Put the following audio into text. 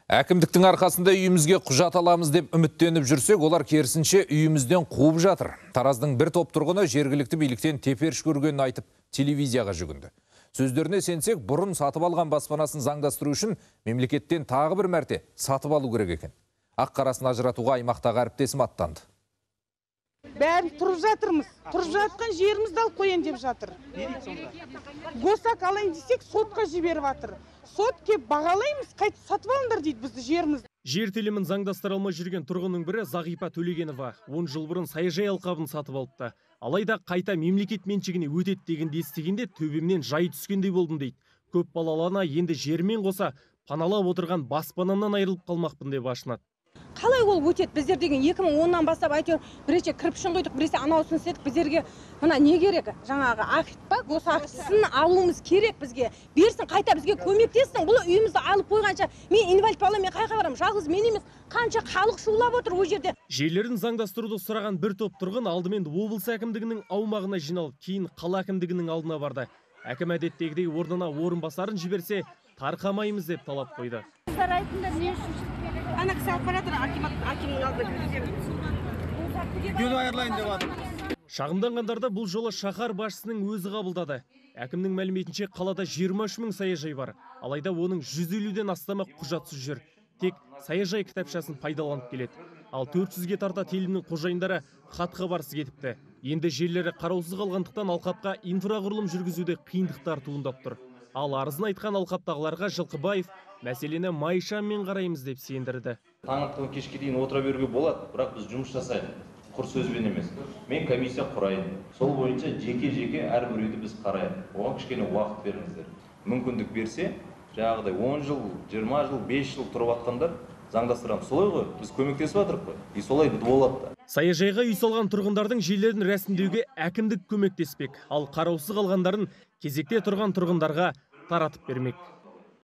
Әкімдіктің арқасында үйімізге құжат аламыз деп үміттеніп жүрсек, олар керісінше үйімізден қуып жатыр. Тараздың бір топ тұрғыны жергілікті биліктен теперіш көргенін айтып, телевизияға жүгінді. Сөздеріне сенсек, бұрын сатып алған баспанасын заңдастыру үшін мемлекеттен тағы бір мәрте сатып алу керек екен. Ақ қарасын ажыратуға аймақтағы әріптесім аттанды. Бәрін тұрып жатырмыз. Тұрып жатқан жерімізді алып қояйын деп жатыр. Госак алайын десек, сотқа жіберіп жатыр. Сот кеп бағалаймыз, қайтып сатып алыңдар дейді бізді жерімізді. Жер телімін заңдастыра алмай жүрген тұрғынның бірі Зағипа Төлегенова. 10 жыл бұрын саяжай алқабын сатып алыпты. Алайда қайта мемлекет меншігіне өтеді дегенді естігенде төбемнен жай түскендей болдым дейді. Көп балалы ана енді жермен қоса паналап отырған баспанамнан айырылып қалмақпын деп ашынады. Қалай ол өтеді? Біздер деген 2010-нан бастап әйтеуір біресе кірпішін құйдық, біресе анаусын істедік. Біздерге мына не керек? Жаңағы акт па, госактісін алуымыз керек бізге. Берсін, қайта бізге көмектессін. Бұл үйімізді алып қойғанша мен инвалид бала, мен қайға барамын? Жалғыз мен емес, қанша халық шулап отыр ол жерде. Жерлерін заңдастыруды сұраған бір топ тұрғын алдымен облыс әкімдігінің аумағына жиналып, кейін қала әкімдігінің алдына барды. Әкім әдеттегідей орнына орынбасарын жіберсе, тарқамаймыз деп талап қойды. Айтыңдар, не үшін? Ана кісі алып баратыр, акимнің алдына кіргіземіз. Үйден айырылайын деп жатыр. Шағымданғандарды бұл жолы шаһар басшысының өзі қабылдады. Әкімнің мәліметінше қалада 23 мың саяжай бар. Алайда оның 150-ден астамы құжатсыз жүр. Тек саяжай кітапшасын пайдаланып келеді. Ал 400-ге тарта телімнің қожайындары хат хабарсыз кетіпті. Енді жерлері қараусыз қалғандықтан алқапқа инфрақұрылым жүргізуде қиындықтар туындап тұр. Ал арызын айтқан алқаптағыларға Жылқыбаев мәселені майшаммен қараймыз деп сендірді. Таң атқан кешке дейін отыра беруге болады, бірақ біз жұмыс жасайық, құр сөзбен емес. Мен комиссия құрайын. Сол бойынша жеке-жеке әрбір үйді біз қарайық. Оған кішкене уақыт беріңіздер. Мүмкіндік берсе, жаңағыдай 10 жыл, 20 жыл, 5 жыл тұрып жатқандар заңдастырамыз. Солай ғой, біз көмектесіп жатырмық қой. И солай болады да. Саяжайға үй салған тұрғындардың жерлерін рәсімдеуге әкімдік көмектеспек. Ал қараусыз қалғандарын кезекте тұрған тұрғындарға таратып бермек.